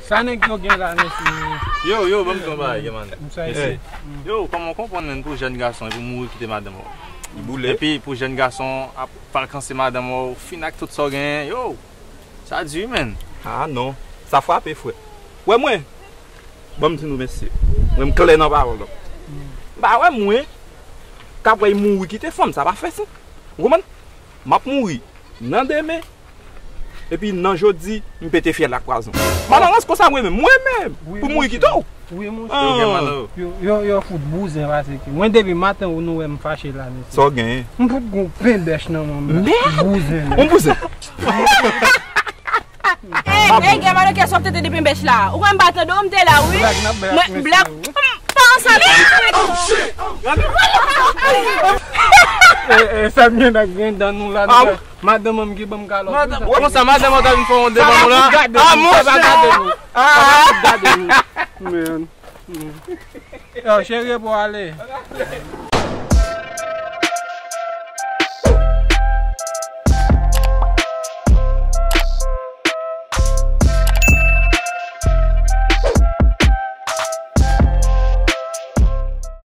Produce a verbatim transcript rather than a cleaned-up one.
Sa nèg yo gen la, mesye. Yo, yo, ban m di yon bagay, man. Mesye. Yo, kòman w konprann, menm, pou jèn gason, epi mouri kite madanm ou? Li boule. Epi pou jèn gason ap falkanse madanm ou, fin ak tout sa w genyen, yo. Sa di, menm. Ah, non. Sa frape, frè. Wè mwen. Ban m di nou, mesye. Mwen, m klè nan pawòl la. M pa wè mwen k ap wè l mouri kite fanm, sa pa fè sans. Ou konprann? M ap mouri nan demen. Epi nan jodi, m pete fyèl ak pwazon. Malarans konsa mwen menm, mwen menm, pou mouri kite w. Wi, monchè. Yo, yo, yo fout bouzen pase ke. Mwen depi maten ou nou wè m fache la, mesye. Sa w genyen? M fout gon pen bèch nan men m la. Mèd! Bouzen. Yon bouzen. Ey, ey, gen malokè sòf tete depi bèch la. Ou kwè m pa tande w, m te la, wi. Mwen, blak, m pa ansanm. E, e, sa m gen ak gen dan nou la, nou la. Madanm an m ki ban m kalòt. Konsa, madanm an ta vin fè yon devan nou la. Ah, monchè. Sa pa gade nou. Sa pa gade nou. Man. Yo, cheri, pou ale.